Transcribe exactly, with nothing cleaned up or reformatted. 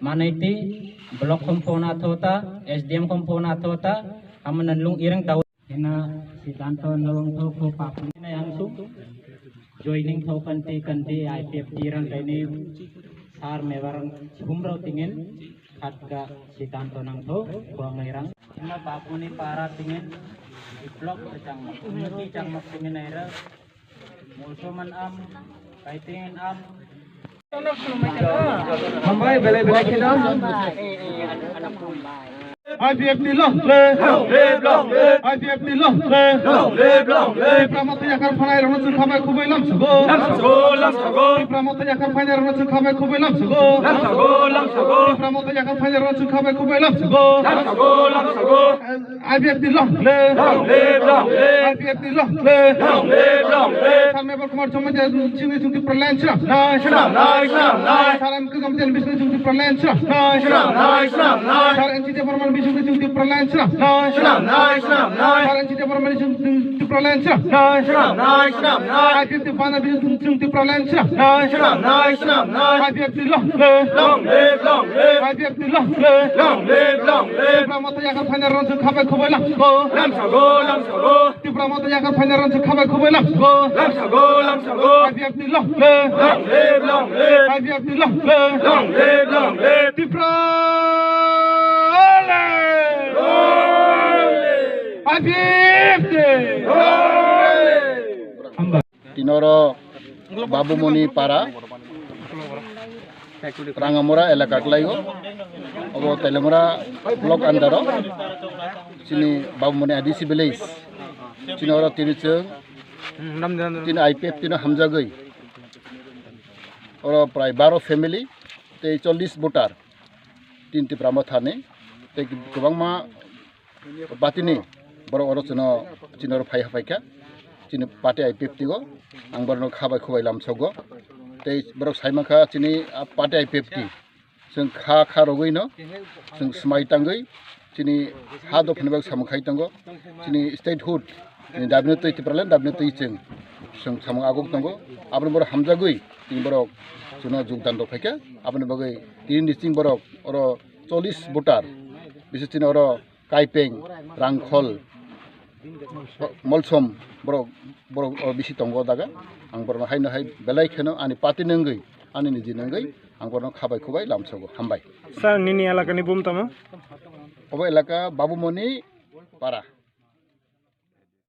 Manaiti block khom phone athota, S D M khom phone athota, amana lung irang tau. Hina Siddhanto nung tho ko papli na yang su. Joining tho kanti kanti I P F T rang kaini sar mebar humrau tingin khatka Siddhanto nang tho ko ngai rang. Hina Bapuni para tingin block chang, chang tingin aira. Musulman am, kaiting am. Hambai, belai belai kheno. I P F T long live. Long live, long live. I P F T long live. Long live, long live. Tipra Motha yakhar phanai rokno chwng khabai khubui lamsogo. Lamsogo, lamsogo. Tipra Motha yakhar phanai rokno chwng khabai khubui lamsogo. Lamsogo, lamsogo. Tipra Motha yakhar phanai rokno chwng khabai khubui lamsogo. Lamsogo, lamsogo. I P F T long live. Long live, long live. I P F T long live. Long live, long live. Sir Mebar Kumar Chongma de chini chungti pralan chra. Nai. Chra, nai, chra, nai. Sir M K Gamtian Bisnu chungti pralan chra. Nai. Chra, nai, chra, nai. Sir N C T Burman Bisnu chungti pralan chra. Nai. Chra, nai, chra, nai. Sir N C T Burman chungti pralan chra. Nai. Chra, nai, chra, nai. I P F T bana Bisnu chungti pralan chra. Nai. Chra, nai, chra, nai. I P F T long live. Long live, long live. I P F T long live. Long live, long live. Tipra Motha yakhar phaina rok chwng khabai khubui lamsogo. Lamsogo, lamsogo. Tipra Motha yakhar phaina rok chwng khabai khubui lamsogo. Lamsogo, lamsogo. I P F T long live. Long live, long live. I P F T long live. Long live, long live. Tipra long live. Long live. I P F T long live. Hambai. Tini oro Babumoni para, Rangamura elaka kwlaio. Obo Teliamura block under o chini Babumoni A D C village. Chini oro tini chwng, tini I P F T no hamjagwi. Oro prai baro family tei chollish voter. Tini Tipra Mothani tei kwbangma party ni borok oro chwngno, chini oro phai, phai kha, chini party I P F T o ang borokno kha bai khwbai lamsogo. Tei borok sai mankha chini, ah, party I P F T chwng kha, kha rogwi no chwng swmai tangwi chini ha dophani bagwi samung khai tongo, chini statehood ni dabi no twi Tipraland dabi no twi chwng, chwng samung aguk tongo. Aboni borok hamjagwi tini borok chwngno jogdan rok phaikha. Aboni bagwi tini ni chwng borok oro chollish voter, bises chini oro Kaipeng, Rangkhol, Molsom, borok, borok, o bisi tongo o jaga. Ang borokno haino hai belai kheno ani party ni wngwi, ani niji ni wngwi ang borokno kha bai khwbai lamsogo. Hambai. Sir, nini elakani bum tamo? Obo elaka Babumoni para.